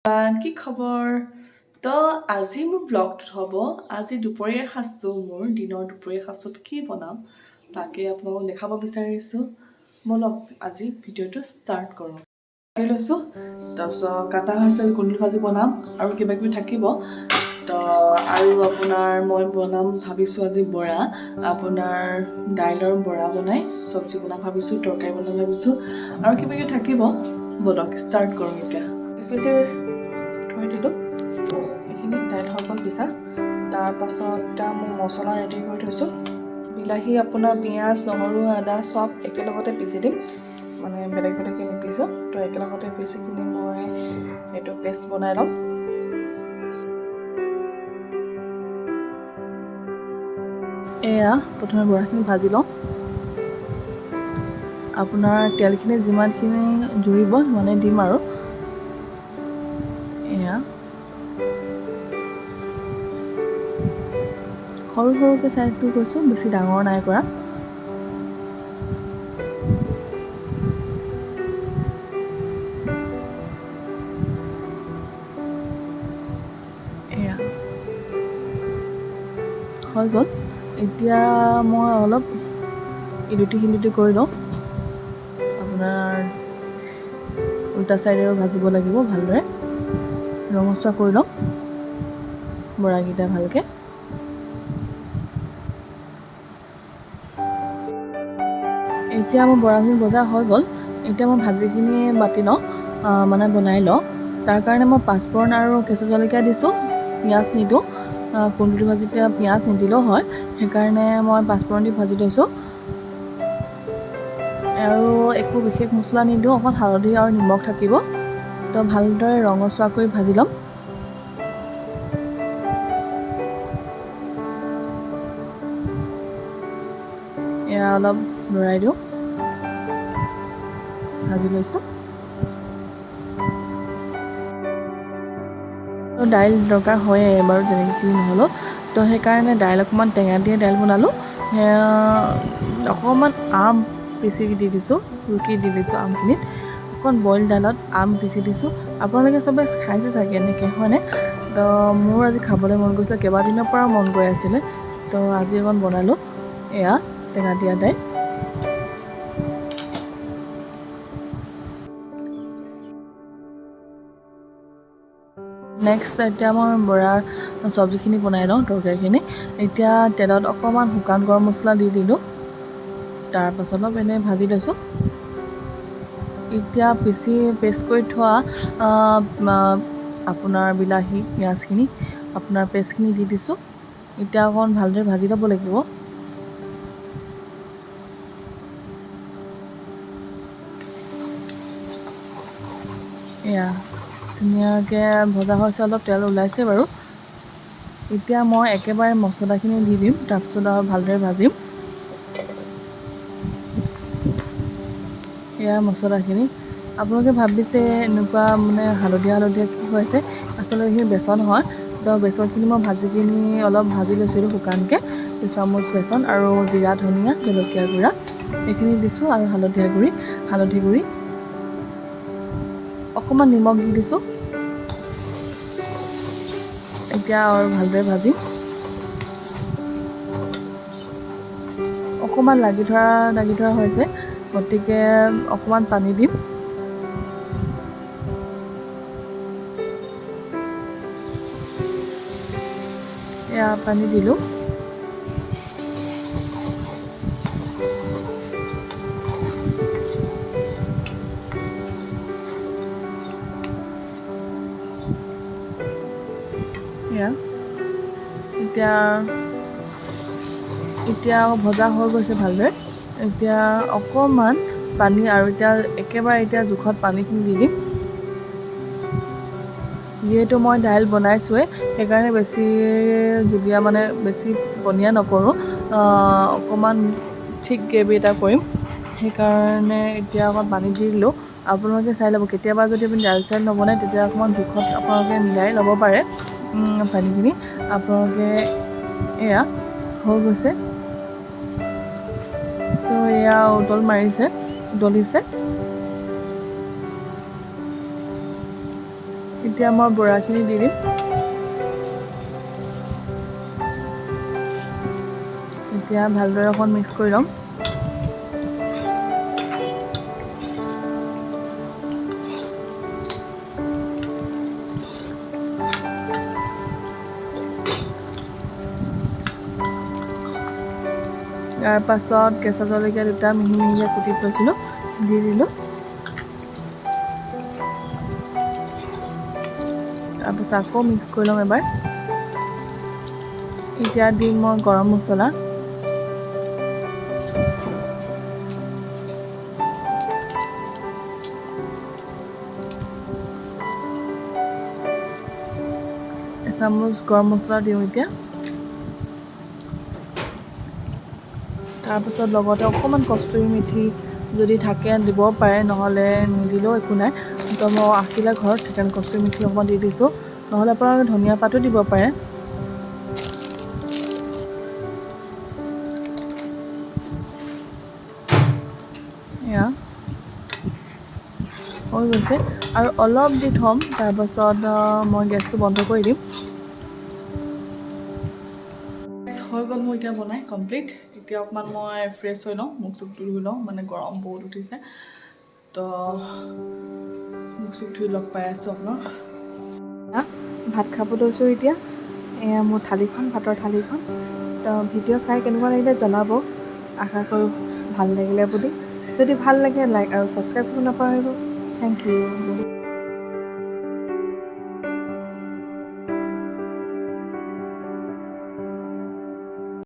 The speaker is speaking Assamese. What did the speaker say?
কি খবৰ? তো আজি মোৰ ব্লগটোত হ'ব আজি দুপৰীয়া সাজটো, মোৰ দিনৰ দুপৰীয়া সাজটোত কি বনাম তাকে আপোনালোকক দেখাব বিচাৰিছোঁ। ব'লক আজি ভিডিঅ'টো ষ্টাৰ্ট কৰোঁ। কাটি লৈছোঁ, তাৰপিছত কাটা হৈছে কুন্দুলি ভাজি বনাম আৰু কিবা কিবি থাকিব। তো আৰু আপোনাৰ মই বনাম ভাবিছোঁ আজি বৰা, আপোনাৰ দাইলৰ বৰা বনাই চব্জি বনাম ভাবিছোঁ, তৰকাৰী বনাম ভাবিছোঁ আৰু কিবা কিবি থাকিব। ব'লক ষ্টাৰ্ট কৰোঁ। এতিয়া পিছে থৈ দিলোঁ এইখিনি দাইল হৈ গ'ল পিছা। তাৰপাছত মই মছলা ৰেডি কৰি থৈছোঁ। বিলাহী, আপোনাৰ পিঁয়াজ, নহৰু, আদা চব একেলগতে পিচি দিম, মানে বেলেগ বেলেগকৈ নিপিছোঁ। তো একেলগতে পিচি কিনি মই এইটো পেষ্ট বনাই ল'ম। এয়া প্ৰথমে বৰাখিনি ভাজি লওঁ। আপোনাৰ তেলখিনি যিমানখিনি জুৰিব সিমানেই দিম আৰু। এয়া সৰু সৰুকৈ চাইজটো কৈছোঁ, বেছি ডাঙৰ নাই কৰা। এয়া হৈ গ'ল। এতিয়া মই অলপ ইলুটি শিলুটি কৰি লওঁ। আপোনাৰ উল্টা চাইডেও ভাজিব লাগিব, ভালদৰে ৰঙচুৱা কৰি লওঁ বৰাকেইটা ভালকৈ। এতিয়া মোৰ বৰাখিনি ভজা হৈ গ'ল। এতিয়া মই ভাজিখিনি বাতি লওঁ, মানে বনাই লওঁ। তাৰ কাৰণে মই পাঁচফোৰণ আৰু কেঁচা জলকীয়া দিছোঁ, পিঁয়াজ নিদিওঁ। কুন্দুলি ভাজিত পিঁয়াজ নিদিলেও হয়, সেইকাৰণে মই পাঁচফোৰণ দি ভাজি থৈছোঁ। আৰু একো বিশেষ মছলা নিদিওঁ, অকণ হালধি আৰু নিমখ থাকিব। তো ভালদৰে ৰঙচুৱা কৰি ভাজি ল'ম। এয়া অলপ লৰাই দিওঁ, ভাজি লৈছোঁ। দাইল দৰকাৰ হয়ে বাৰু, যেনেকৈ যি নহ'লেও। তো সেইকাৰণে দাইল অকণমান টেঙা দিয়ে দাইল বনালোঁ। সেয়া অকণমান আম পিচি দি দিছোঁ, ৰুকি দি দিছোঁ আমখিনিত। অকণ বইল দাইলত আম পিচি দিছোঁ। আপোনালোকে চবে খাইছে চাগে এনেকৈ, হয়নে? তো মোৰ আজি খাবলৈ মন গৈছিলে, কেইবাদিনৰ পৰা মন গৈ আছিলে, তো আজি অকণ বনালোঁ। এয়া টেঙা দিয়া দাইল। নেক্সট এতিয়া মই বৰাৰ চব্জিখিনি বনাই লওঁ, তৰকাৰীখিনি। এতিয়া তেলত অকণমান শুকান গৰম মছলা দি দিলোঁ, তাৰপাছত অলপ এনেই ভাজি লৈছোঁ। এতিয়া পিচি পেষ্ট কৰি থোৱা আপোনাৰ বিলাহী পিঁয়াজখিনি আপোনাৰ পেষ্টখিনি দি দিছোঁ। এতিয়া অকণ ভালদৰে ভাজি ল'ব লাগিব। এয়া ধুনীয়াকৈ ভজা হৈছে, অলপ তেল ওলাইছে বাৰু। এতিয়া মই একেবাৰে মছলাখিনি দি দিম, তাৰপিছত আৰু ভালদৰে ভাজিম। এয়া মছলাখিনি আপোনালোকে ভাবিছে এনেকুৱা মানে হালধীয়া হালধীয়া কি হৈছে, আচলতে এইখিনি বেচন হয়। তো বেচনখিনি মই ভাজি কিনি অলপ ভাজি লৈছিলোঁ শুকানকৈ। দুচামুচ বেচন আৰু জিৰা, ধনিয়া, জলকীয়া গুড়া এইখিনি দিছোঁ আৰু হালধীয়া গুড়ি, হালধি গুড়ি, অকণমান নিমখ দি দিছোঁ। এতিয়া আৰু ভালদৰে ভাজিম। অকণমান লাগি ধৰা হৈছে, গতিকে অকণমান পানী দিম। এয়া পানী দিলোঁ। এয়া এতিয়া ভজা হৈ গৈছে ভালদৰে। এতিয়া অকণমান পানী আৰু এতিয়া একেবাৰে এতিয়া জোখত পানীখিনি দি দিম। যিহেতু মই দাইল বনাইছোঁৱেই, সেইকাৰণে বেছি জুলীয়া মানে বেছি পনীয়া নকৰোঁ, অকণমান ঠিক গ্ৰেভি এটা কৰিম। সেইকাৰণে এতিয়া অকণ পানী দি দিলোঁ। আপোনালোকে চাই ল'ব, কেতিয়াবা যদি আপুনি দাইল চাইল নবনায় তেতিয়া অকণমান জোখত আপোনালোকে মিলাই ল'ব পাৰে পানীখিনি। আপোনালোকে এয়া হৈ গৈছে। তো এয়া উতল মাৰিছে, উতলিছে। এতিয়া মই বৰাখিনি দি দিম। এতিয়া ভালদৰে অকণ মিক্স কৰি ল'ম। ইয়াৰ পাছত কেঁচা জলকীয়া দুটা মিহি মিহিকৈ কুটি থৈছিলোঁ, দি দিলোঁ। তাৰপাছত আকৌ মিক্স কৰি ল'ম এবাৰ। এতিয়া দিম মই গৰম মছলা। এচামুচ গৰম মছলা দিওঁ এতিয়া। তাৰপাছত লগতে অকণমান কস্তুৰী মেথি যদি থাকে দিব পাৰে, নহ'লে নিদিলেও একো নাই। তো মই আছিলে ঘৰত, সেইকাৰণে কস্তুৰী মেথি অকণমান দি দিছোঁ। নহ'লে আপোনালোকে ধনিয়া পাতো দিব পাৰে। এয়া হৈ গৈছে। আৰু অলপ দি থ'ম, তাৰপাছত মই গেছটো বন্ধ কৰি দিম। হৈ গ'ল মোৰ এতিয়া বনাই কমপ্লিট। এতিয়া অকণমান মই ফ্ৰেছ হৈ লওঁ, মুখ চুখ ধুই লওঁ, মানে গৰম বহুত উঠিছে। তো মুখ চুখ ধুই লগ পাই আছোঁ আপোনাক। ভাত খাব লৈছোঁ এতিয়া। এয়া মোৰ থালিখন, ভাতৰ থালিখন। তো ভিডিঅ' চাই কেনেকুৱা লাগিলে জনাব, আশা কৰোঁ ভাল লাগিলে বুলি। যদি ভাল লাগে লাইক আৰু ছাবস্ক্ৰাইব কৰিব নাপাহৰিব। Thank you.